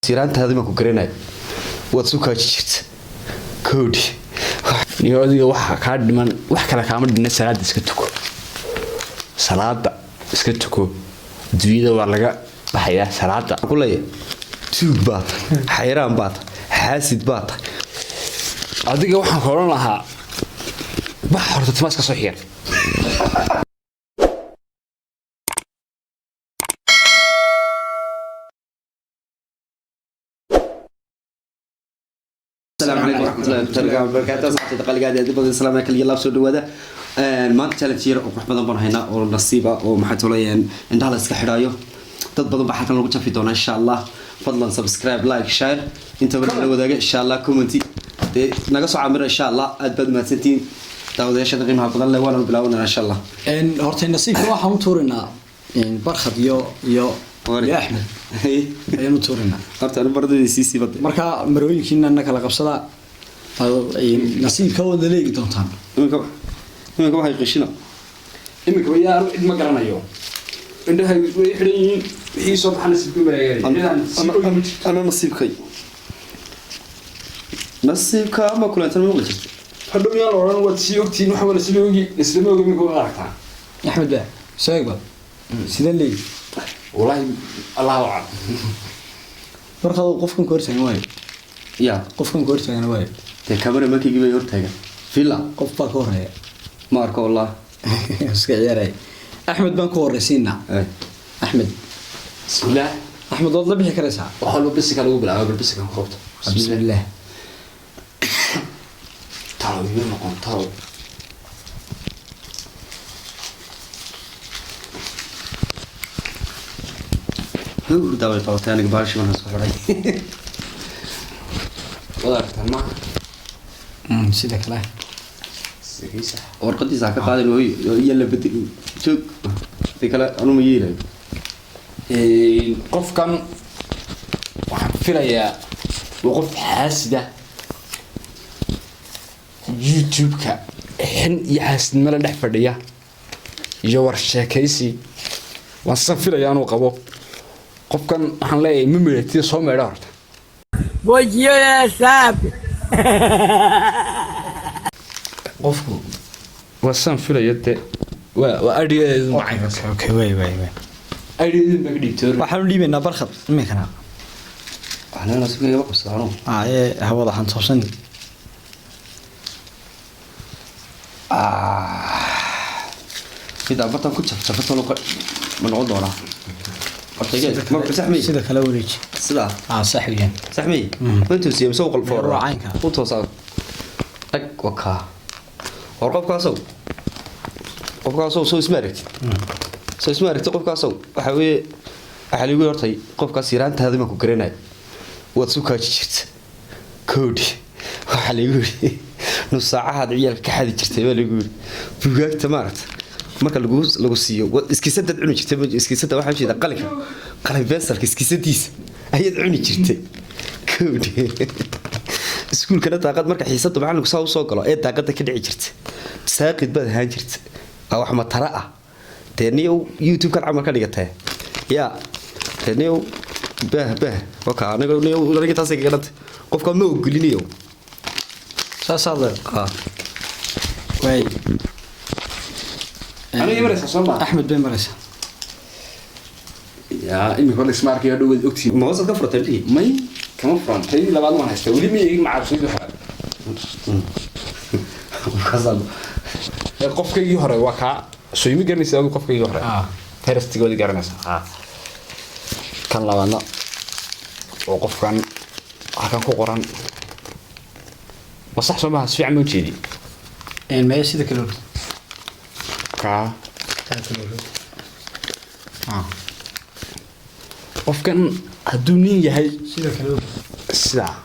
Yaraantaadi baan ku garanay, waad sukaaji jirta koodhi. Niyo adiga waxa kaa dhiman wax kale kaama dhina, salaada iska tuko, salaada iska tuko, adduunyada waa laga baxayaa salaada. Ku leeyahay tuug baa tahay, xayraan baa tahay, xaasid baa tahay. Adiga waxaan ka odhan lahaa bax horta timaa iska soo xiyar. Asalaamu calaykum waraxmatullahi wabarakaatu, asxaabta qaligaada aad badan, salaam kaliya laab soo dhawaada. Maanta challenge yar oo qurux badan baan haynaa oo nasiiba oo maxay tolayeen indhaha la iska xidhaayo. Dad badan baa halkan lagu jafi doonaa insha Allah. Fadlan subscribe, like, share intaba nala wadaaga insha Allah, comment dee naga soo camira insha Allah. Aad baad mahadsantihiin daawadayaashada qiimaha badan leh, waana bilaabanaa insha Allah. Horta nasiibka waxaan u tuurinaa Barkhad iyo Axmed ayaan u tuurinaa. Horta anu baradadii sii sii bada. Marka marooyinkiina na kala qabsada, nasiibka waad leegi doontaan. Iminka waxay qishina. Iminka wayaa cid ma garanayo, indhaha way xidhan yihiin, wixii soo baxa nasiibka baa. Ana nasiibkay nasiibka ama kulantan ma maqli jirta. Hadhow yaan la odhan waad sii ogtihiin, waxa waa lasima ogi, laslama ogi. Iminka waa aragtaa. Axmed ba sheeg ba sidee leegi? Wallaahi allahu aclam. Barkhad, qofkan ku hortaagan waayo. Ya. Qofkan ku hortaagan waayo. Dee camera mankaygi bay hortaagan villa. Qof baa ka horeeya. Ma arko wallah. Iska ciyaaraya. Axmed baan ku horeysiinaa. Axmed. Bismillaah. Axmed, waad la bixi karaysaa. Wax walba bisika lagu bilaabo, bal bisikan ku qabto. Bismillaah. Talo iyo noqon talo. Hurdaa way qabatay aniga, bahashi baan isku xidhay. Wada aragtaan maaha? Sida kale. Sigiisa. Warqadiisa ha ka qaadin ooy iyo la bedel joog si kale anu ma yeelayo. Qofkan waxaan filayaa waa qof xaasida, YouTube-ka xin iyo xaasidnimo la dhex fadhiya iyo war sheekaysi. Waan san filayaa inuu qabo. Qofkan waxaan leeyahay ma meedhatida, soo meedha horta. Qofku waa san filaya de, waa idea-deedu. Okay, way way way. Idea-deedu baa ka dhiibtay. Waxaan u dhiibaynaa Barkhad iminkana. Waxaan nasiibkayga ma qabsada anu. Ee hawada xantoobsan. Mid afartan ku jafjafato ma noqon doonaa horta iga ma sax may? Sida kale wareeji. Sidaa. Sax weeyaan. Sax may ma toosiye mise u qalfoor? Waa caynka. U toosaa dhag wakaa. War qofkaasow, qofkaasow, soo isma aragtid, soo isma aragtid. Qofkaasow waxaa weeye, waxaa liigu hortay qofkaas yaraantaadi baan ku garanay, waad sukaaji jirta koodhi. Waxaa liigu yidhi nus saacahaad ciyaalka ka xadi jirtay baa liigu yidhi. Bugaagta maaragta marka lagu siiyo waad iskisadaad cuni jirtay. Iskisada waxaan jeedaa qalinka, qalin bensalka iskisadiisa ayaad cuni jirtay koodhi. Iskuulkana daaqad marka xiisada macallinku saa usoo galo ee daaqada ka dhici jirta, saaqid baad ahaan jirta. Aa wax matara ah dee niyow YouTube-kan camal ka dhigatee yaa dee niyow bah bah waka aniga niyow aniga taasay kaga dhantay. Qofka ma ogoliniyow. Saasaad leedahay. Ah. Way. Aniga maraysaa soo maa? Axmed bay maraysaa. Yaa iminka hor isma arkayo, hadhow waad ogtihiin. Ma hoosaad ka furatay indhihii? May, kama furan. Taydii labaad waan haystaa, weli ma eegin macaabsidii hore. Qofkaasaa. Qofkaygii hore waa kaa soo imi garanaysa adigu qofkaygii hore. Ferastigoodi garanaysa. Kan labaadna oo qofkan halkan ku qoran ma sax soo maaha? Si fiican ma ujeedi. Maya, sida kale wareeg. Kaa. Taa kale wareeg. Qofkan hadduu nin yahay. Sida kale wareeg. Sidaa.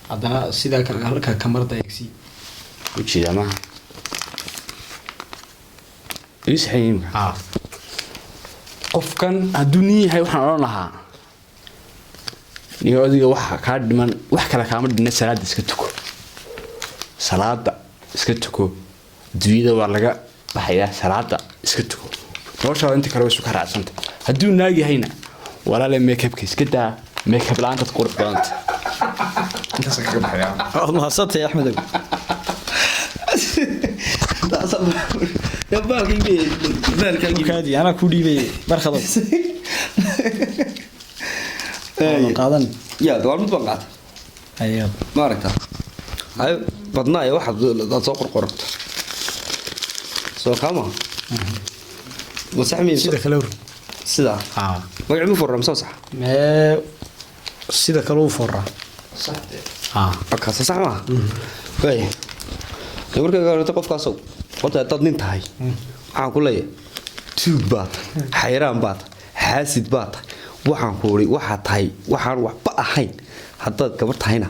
Haddana sidaa kale, halka kamarada eegsi. Ujeedaa maaha ii saxan imika. Qofkan hadduu nin yahay waxaan odhan lahaa niyo adiga waxa kaa dhiman wax kale kaama dhina, salaada iska tuko, salaada iska tuko, adduunyada waa laga baxayaa, salaada iska tuko, noloshaada inta kale way isu ka raacsanta. Hadduu naag yahayna walaale makeupka iska daa. Makeup la'aantaad qurux badanta. Intaasaan kaga baxayaa. Waad mahadsantahay, Axmedow. Kaadi anaa ku dhiibay, Barkhadow. Qaadan. Ya, waa mid baan qaatay. Ayaad. Ma aragtaa? Ay badnaa iyo waxaad aad soo qorqorato soo kama masaxmi. Sida kale ur. Sidaa magaci ma furra mise sax? Mee, sida kale u furra. Markaas sax maaha. Waaya, dee marka horta qofkaasow, horta haddaad nin tahay, waxaan ku leeyahay tuug baa tahay, xayraan baa tahay, xaasid baa tahay. Waxaan ku uri waxaad tahay waxaan waxba ahayn. Haddaad gabar tahayna,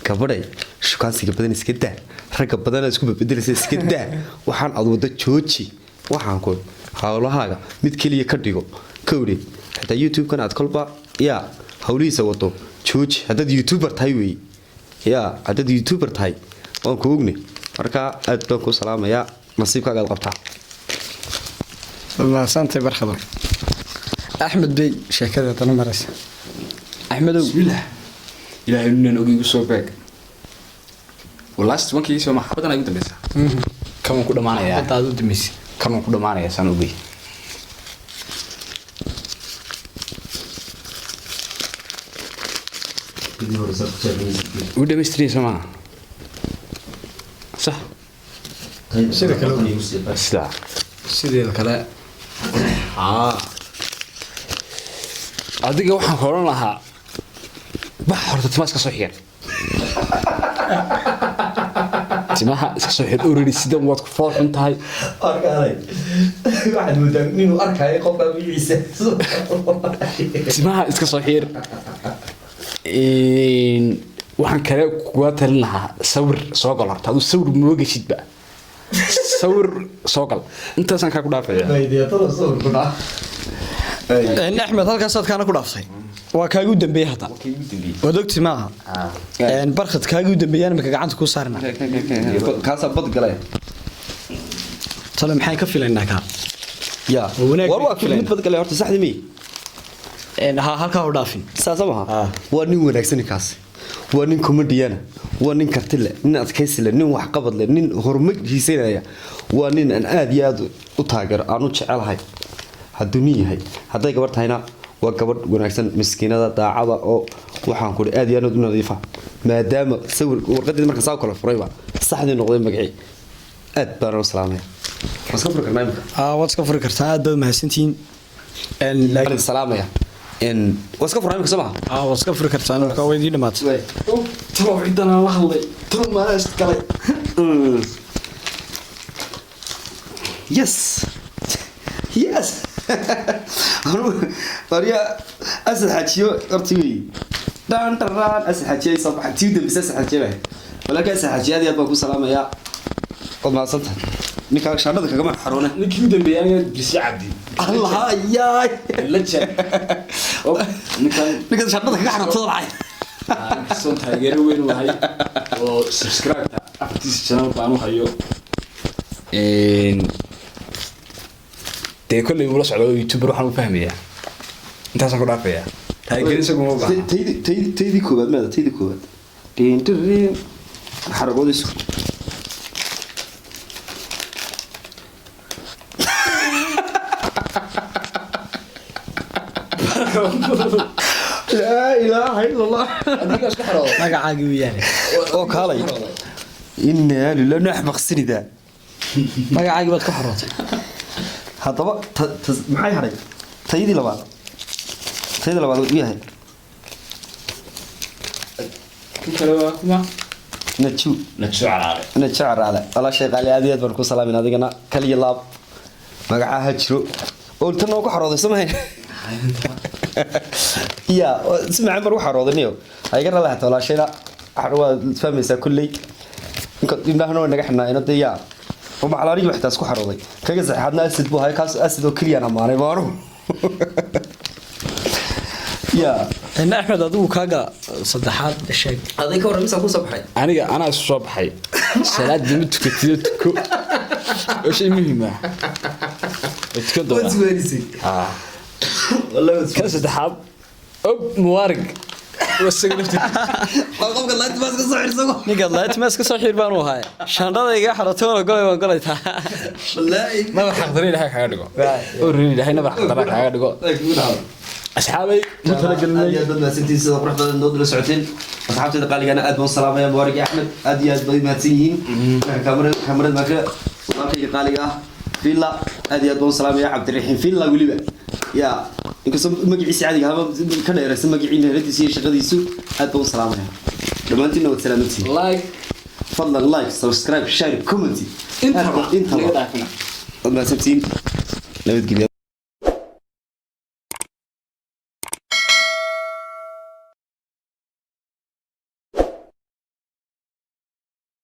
gabadhay, shukaansiga badan iska daa, ragga badana isku bedbedelaysa iska daa, waxaan aad wada jooji. Waxaan ku uri howlahaaga mid keliya ka dhigo kawdhe. Xitaa YouTube-kan aad kolba yaa howlihiisa wado jooji, haddaad YouTuber tahay weeye. Yaa, haddaad YouTuber tahay waan ku ognay. Marka aad baan ku salaamayaa, nasiibkaaga aad qabtaa. Waad mahadsantahay, Barkhadow. Axmed bay sheekada tana maraysa, Axmedow. Bismillah, Ilaahay nunan og igu soo beeg. Last wankii soo ma xabadan ay ugu dambeysaa, kan waan ku dhamaanayaa. Hadda aad u dambeysay. Kan waan ku dhamaanayaa saan ogey. Uu dhamaystiraya soo maaha? Sax. Sida kale ur. Sidaa. Sideeda kale. Adiga waxaan ku odhan lahaa, bax horta, timaha iska soo xir, timaha iska soo xir. Already sidan waad ku fool xun tahay. Arkaaday, waxaad moodaa inuu arkaayo qofka magaciisa. Timaha iska soo xir. Waxaan kale kuga talin lahaa sawir soo gal. Horta aduu sawir ma geshidba, sawir soo gal. Intaasaan kaa ku dhaafaya. Axmed, halkaasaad kaana ku dhaaftay. Waa kaagi u dambeeyey hadda, waad ogti maaha? Barkhad, kaagi u dambeeyaan imika gacanta kuu saarna. Kaasaa bad galay. Tale maxaan ka filaynaa kaa? Ya. Wanaag war bay waa ka filaynaa. Mid bad galay horta saxdi miy? Ha, halkaa u dhaafin. Saasa maha. Waa nin wanaagsan kaasi, waa nin comediana, waa nin karti leh, nin adkaysi leh, nin waxqabad leh, nin horumar hiisanaya. Waa nin aan aad iyo aad u taageero, aan u jecelahay hadduu nin yahay. Hadday gabar tahayna, waa gabadh wanaagsan, miskiinada, daacada, oo waxaan ku aad iyo aad u nadiifa. Maadaama sawir warqadeeda markaan saa u kala furayba saxdii noqday magacii, aad baan u salaamaya. Waan iska furi karnaa imika? Waad iska furi kartaa. Aad baad mahadsantihiin. Waan salaamaya. Waa iska furnaa imika, soo maha? Waad iska furi kartaa marka, waa idiin dhamaatay. Talow cidan aan la hadlay, talow maanaa isgalay? Yes, arya, Asad Xajiyo horta wey dhan dharaan. Asad Xajiyo ay soo baxay, tii dambisa Asad Xajiyo bay. Walaakin Asad Xajiyo aad iyo aad baan ku salaamayaa. Waad mahadsantahay. Ninkaa shaandhada kagama xaroone. Ninkii u dambeeyay aniga Bisi Cabdi. Allah yaay. La jeer ninkan. Ninkan shaandhada kaga xaroontada dhacay. Kastoon taageero weyn u ahay oo subscribe-ta afartiisa channel baan u hayo. Dee kolley ula socdo YouTuber, waxaan u fahmayaa. Intaasaan ku dhaafayaa, taageero isagu ma baahna. Taydii koowaad maada, taydii koowaad dhiin xaragoodiisu. Laa ilaaha ila Allah. Adiga isku xarooday. Magacaagi weeyaane. Oo kaalay, inaa lillahi nax maqsinida. Magacaagi baad ku xarootay. Haddaba maxay hadhay? Taydii labaad, taydii labaad uu yahay. Kan kale waa kuma? Naju. Najuu Caraale. Naju Caraale, walaashay qaali, aad iyo aad baan ku salaamin adigana, kaliya laab. Magacaha jiro oo tan oo ku xarooday samayn ya si macaan baan u xarooday niyo ayga ralaxta walaashayna. Waxaan waa fahmaysaa kulley inka indhahana way naga xidhnaa inada ya oo macalaanigi waxtaas ku xarooday. Kaga saxaadna Asid buu ahay kaas. Asid oo keliyaan ammaanay baanu ya. Axmed, adigu kaaga saddexaad sheeg. Aday ka warran, misaa ku soo baxay? Aniga anaa isu soo baxay. Salaada ma tukatido? Tuko, oo shay muhiim ah. Waa tukan doonaa. Waad isweynisay. Ah. Wallahi waad Kan saddexaad og Mubaarak. Isaga laftiisa. Qofka laanta maas ka soo xirsago. Ninkaad lahayd ma iska soo xiir baan u ahay, shandhada iga xarato, wala golay waan golay taa. Wallaahi. Nabar xaqdare Ilaahay kaaga dhigo oo reer Ilaahay nabar xaqdare kaaga dhigo. Asxaabay u talagelinay. Aad iyo aad baad mahadsantihiin sida quruxda badan noo dula socoteen. Asxaabteeda qaaligana aad baan u salaamaya, Mubaarak iyo Axmed, aad iyo aad bay mahadsan yihiin. Kaamarada maaka walaalkayga qaaliga ah Villa, aad iyo aad baan u salaamaya Cabdiraxiim Villa weliba, ya inkastoo magaciisa caadiga haba ka dheeraysan magacii meheradiisa iyo shaqadiisu. Aad baan u salaamaya dhammaantiinna, waad salaamantihiin. Like. Fadlan like, subscribe, share, comment. Intaba. Intaba. Naga dhaafina. Waad mahadsantihiin, nabadgelyo.